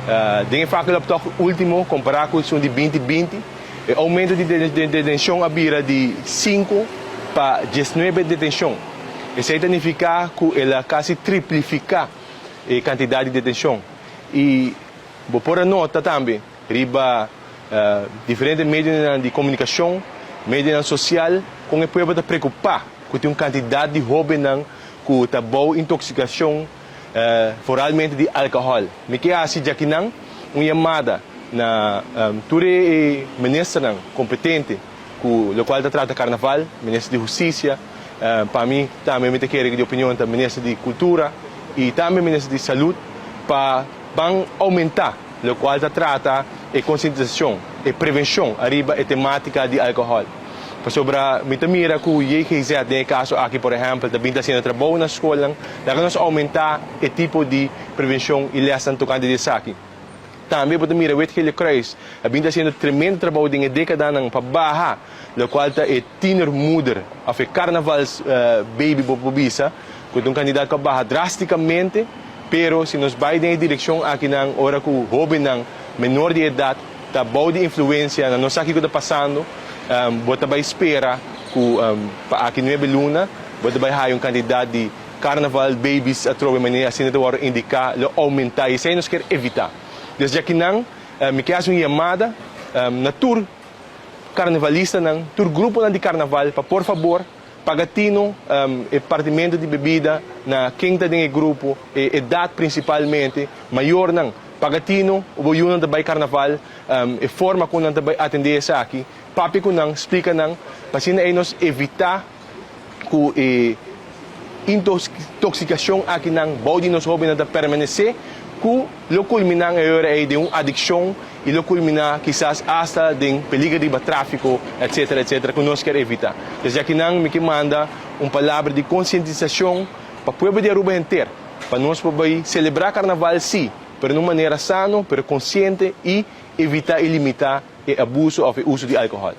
Den e fakkeloptocht ultimo, compara cu esun di 2020, e aumento di detencion a bira di 5 pa 19 detencion. Esey ta nifica cu el a casi triplifica e cantidad di detencion. Y bo por a nota tambe riba diferente medionan di comunicacion, medionan social, con e pueblo ta preocupa cu tin un cantidad di hobennan cu ta bou intoxicacion, vooralmente di alcohol. Mi ke haci djakinan un yamada na tur e ministernan competente cu locual ta trata Carnaval, Minister di Husticia, pa mi tambe mi ta kere di opinion ta Minister di Cultura y tambe Minister di Salud, pa ban aumenta locual ta trata e concientisacion, e prevencion ariba e tematica di alcohol. Pasobra mi ta mira cu JGZ den e caso aki, por ehempel, ta bin ta haciendo trabou na scolnan, laga nos aumenta e tipo di prevencion y lesnan tocante di esaki. Tambe bo ta mira Wit Gele Kruis a bin ta haciendo tremendo trabou den e decadanan pa baha locual ta e tienermoeder of e carnavals baby, bo por bisa, cu ta un cantidad cu a baha drasticamente, pero si nos bay den e direccion akinan, ora cu hobennan menor di edad ta bou di influencia, nan no sa kico ta pasando, bo ta bay spera cu pa aki 9 luna bo ta bay haya un cantidad di carnaval babies atrobe, manera asina ta wordo indica, lo aumenta, y esey nos kier evita. Desde akinan mi kier haci un yamada na tur carnavalistanan, tur gruponan di carnaval, pa por fabor paga tino e partimento di bebida na ken ta den e grupo, e edad principalmente, mayornan, paga tino, bo yunan ta bay carnaval, e forma cu nan ta bay atende esaki, papia cu nan, splica nan, pa asina ey nos evita cu e intoxicacion akinan bou di nos hobennan ta permanece, cu lo culmina e ora ey den un adiccion y lo culmina kisas hasta den peliger riba trafico, etcetera, etcetera, cu nos kier evita. Desde akinan mi kier manda un palabra di concientisacion pa pueblo di Aruba henter, pa nos por bay celebra Carnaval si, pero na un manera sano, pero consciente y evita y limita e abuso of e uso di alcohol.